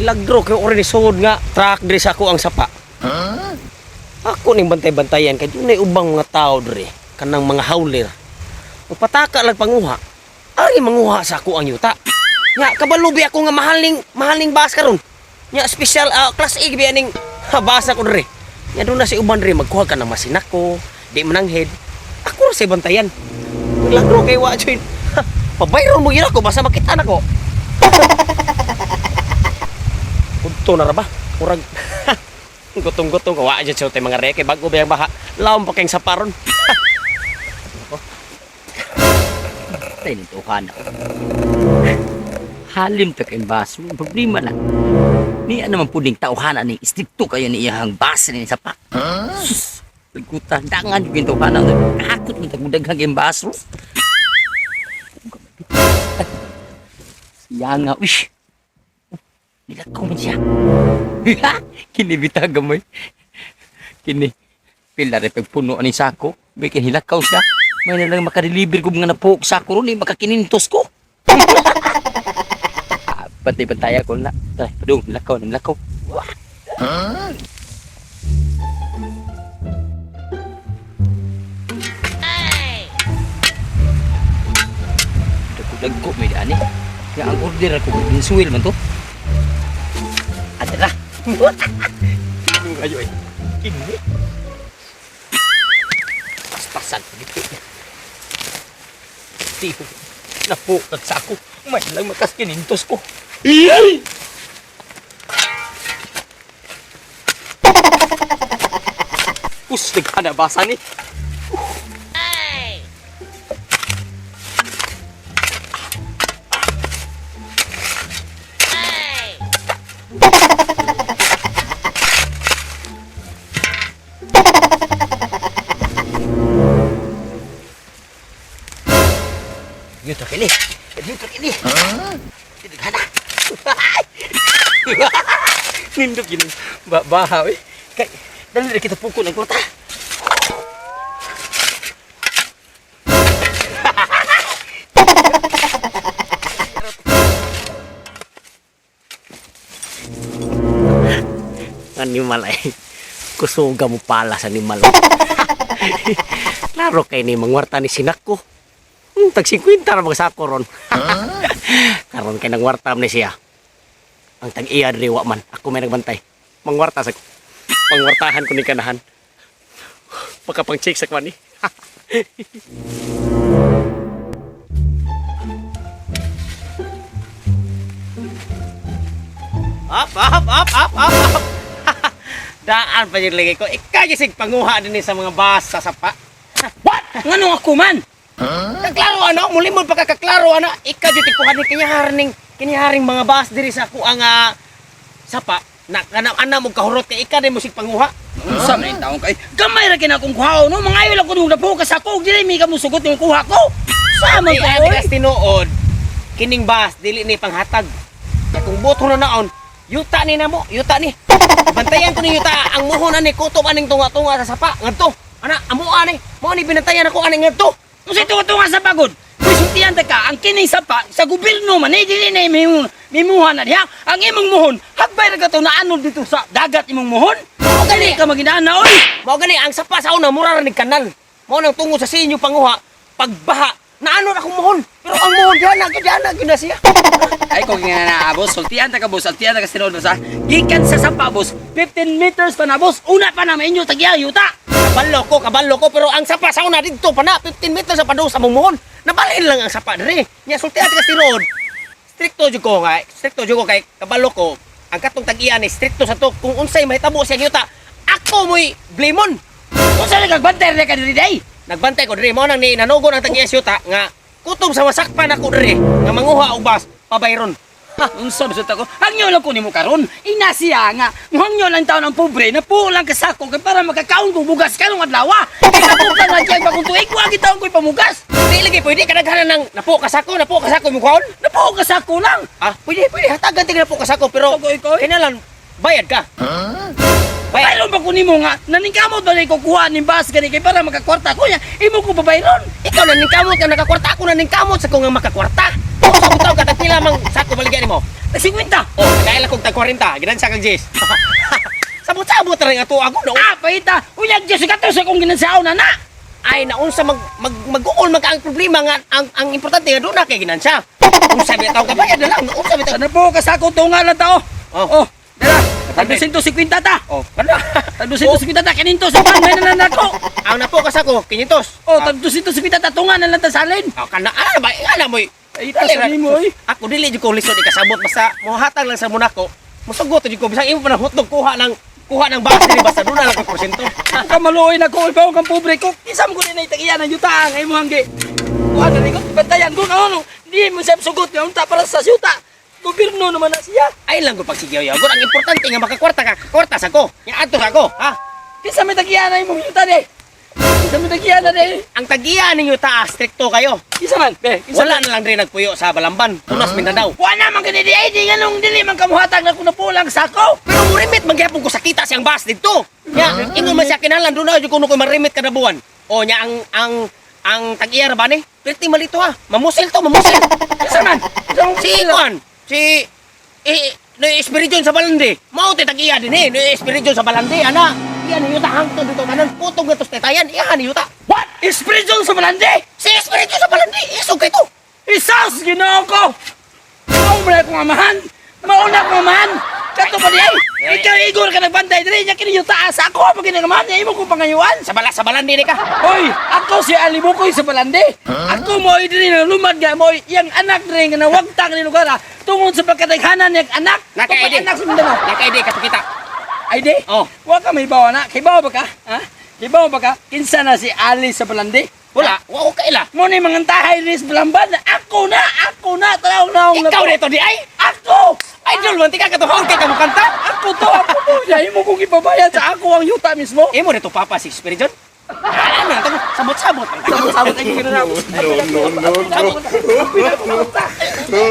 Nilagdro kay ori ni sugod nga truck diri sa ako ang sapa. Ako ning bantay-bantayan kay dunay ubang mga tao diri kanang mga hawler. Mupataka lang panguha. Ari manguha sa ako ang yuta. Nya kabalo bi ako nga mahaling mahaling bas karon. Nya special class A bi aning ha, basa ko diri. Nya doon na si uban diri magkuha ka ng masinako, di mananghed. Ako ra say bantayan. Nilagdro kay wa join. Pabayron mo gyud ako basta makita nako. Udto na ra ba? Murag gutong-gutong wa jud sa mga reke bago ba yung baha. Lawom pa kayong saparon. Tay nito na. Halim ta kay baso, problema lang. Niya naman puding tawhana ni istrikto kayo ni iyang basa ni sa pa. Sus, lagkutan dangan yung tawhana. Kakot man tag daghang yung baso. Siya nga, uish. Nilakaw man siya. Kinibita gamay. Kini, pila rin pagpuno ni sako. May kinilakaw siya. May nalang makadeliver ko mga napuok sako ron eh, makakinintos ko. Ah, bantay-bantay ako na. Tay, padung, lakaw, lakaw. Wah. Dagko-dagko may daan eh. Nga ang order ako, Venezuela man to. Adara. Ayo eh. Kini. Paspasan pagiti. Tiyo. Napukat sa ako. May lang makaskinintos ko. Iyay! Ustig ka na basa ni. Dito kini. Dito kini. Dito na. Nindot yun. Ba baha eh. Kay dali na kita pukul ang kwarta. Animal ay kusuga mo pala sa animal. Klaro kay ni mangwarta ni sinako. Tag 50 ra magsako ron. Karon kay nangwarta man ni siya. Ang tag-iya diri wa man. Ako may nagbantay. Mangwarta sa pangwartahan ko ni kanahan. Baka pang check sa kwan ni. Up, up, up, up, up, up. Daan pa yung lagi ko. Ikaw yung sig panguha din sa mga basa sa sapa. What? Ngano ako man? Kaklaro ano, muli mo pa kaklaro ano. Ikaw yung tigkuhan ni kinyaharing kinyaharing mga bas diri sa ako ang sapa. Na kana ana mo kahurot kay ikaw din mo sig panguha. Unsa man taon kay? Gamay ra kina akong kuhaon no, mangayo lang ko nung napukas ako, dili mi ka musugot yung kuha ko. Sa man Di ka ate oy? kas tinuod, kining bas dili ni panghatag. Kaya kung buto na naon, yuta ni namo, yuta ni. Bantayan ko ni yuta ang muhon ani kutob aning tunga-tunga sa sapa ngadto. Ana amo ani, mo ni binantayan ako ani ngadto. Unsa tunga-tunga sa pagod? Kusultihan ta ka ang kining sapa sa gobyerno man eh, dili na mimuha na diha. Ang imong muhon, hagbay ra ka to na anod dito sa dagat imong muhon. O gali ka maginana oy. Mao gani ang sapa sa una mura ra ni kanal. Mao nang tungo sa sinyo panguha, pagbaha, naano na akong muhon. Pero ang muhon diha na gyud na gyud na siya. Ay ko nga na boss, sultihan ta ka boss, sultihan ta ka sinuod boss ha. Gikan sa sapa boss, 15 meters pa na boss, una pa na mainyo tagya yuta. Kabalo ko pero ang sapa sa una didto pa na 15 meters sa padung sa mong muhon. Nabalhin lang ang sapa diri. Nya sulti ati kas tinuod. Strikto jud ko nga, strikto jud ko kay kabalo ko. Ang katong tag-iya ni strikto sa to kung unsay mahitabo sa yuta, ako mo'y blamon. Unsa na kag bantay ra ka diri day? Nagbantay ko diri mo nang ni nanugo ang tag-iya sa yuta nga kutob sa masakpan ako diri nga manguha og bas pabayron. Ha, unsa bisod ako? Hangyo lang ko nimo karon. Ina siya nga. Hangyo lang taon ang pobre na po lang kasako kay para makakaon ko bugas karong adlaw. Kinabutan lang siya bagong tuig wa gitaon ko'y pamugas. Di lagi pwede ka naghanan ng napo kasako, napo kasako mo kaon. Napo kasako lang. Ah, pwede pwede hatagan tig napo kasako pero Ogoy, koy. kinalan bayad ka. Bayad. Bayron ba ko nimo nga naningkamot ba ko kuha ning bas gani kay para makakwarta ko niya. Imo ko babayron. Ikaw na ningkamot ka nakakwarta, ako na ningkamot sa ko nga makakwarta. Sabot-sabot tao ka, tagpila mang sako baligya nimo. Tag 50. Oh, dahil akong tag 40, ginansya kag Jis. Sabot-sabot ra nga to ako no. Ah, pahita. Unyag Diyos ka to sa kong ginansaon na na. Ay naunsa mag mag mag-uol mag ang problema nga ang importante nga doon na kay ginansya. Unsa bitaw ka bayad na lang, unsa bitaw. Sana po kasako tunga lang tao. Oh. Oh, dara. Tag 250 ta. Oh, kana. Tag 250 ta kininto sa pan may na nako. Ang napo ka sako, 500. Oh, tag 250 ta tunga na lang ta salin. Ah, kana ana ba ana moy. Ay, tas nimo oy. Ako dili jud ko lisod ikasabot basta mohatag lang sa Monaco. Musugot jud ko bisag imo pa na hotdog kuha ng base ni basta doon na lang ang porsyento. Ang kamaluoy na ko ibaw kang pobre ko. Isam ko din ay tagiyan ang yuta ang imong hanggi. Kuha na ko bantayan ko kaon. Di mo siya sugot nga unta para sa yuta. Gobyerno naman na siya. Ay lang ko pagsigyaw-yaw. Ang importante nga makakwarta ka, kwarta sa ko. Nya adto sa ko, ha? Kinsa may tagiyan ang imong yuta de? Kinsa may tagiyan na de? Ang tagiya ninyo taas, strikto kayo. Kinsa man? Be, kinsa Wala na lang rin nagpuyo sa Balamban, Tunas Mindanao. Wala man gani di ay di nganong dili man kamuhatag na kuno pulang sako. Pero murimit mangyapon ko sakita siyang bus dito. Nya, ingon man siya kinahanglan doon na jud kuno ko marimit kada buwan. O nya ang tag-iya ra ba ni? Perti malito ha. Mamusil to, mamusil. Kinsa man? Si Kuan, si eh no Espiritu sa Balande. Mao ti tag-iya din eh, no Espiritu sa Balande ana. Iya ni yuta hangtod dito tanan putong nga tetayan, iya ni yuta. What? Espiritu sa Balande? Si Espiritu sa Balande, isog kay to. Isas Ginoo ko. Mao man akong amahan. Mao na akong amahan. Kato pa di ay. Ikaw Igor ka nagbantay diri nya kini yuta sa ako pa kini amahan nya imo kong pangayuan. Sa bala sa Balande ni ka. Hoy, ako si Ali Bukoy sa Balande. Ako mo diri na lumad nga mo iyang anak diri nga nawagtang ni lugar ah, tungod sa pagkadaghanan niyang anak. Naka-ID. Tungod anak sa Mindanao. Naka-ID ka pakita. ID? Oh. Wa ka may bawa na. Kibaw ba ka? Ha? Kibaw ba ka? Kinsa na si Ali sa Balande? Wala, wa ko kaila. Mo ni mga tahay diri sa Balamban. Ako na, ako na, tanaw na Ikaw dito di ay. Ako! Idol man tika katuhon kay ka mukanta. Ako to, ako to. Dahil mo kong ipabayad sa ako ang yuta mismo. Imo dito papa si Espiritu. Ano na to? Sabot-sabot ang Sabot-sabot ay kinanabot. No, no, no, no. No.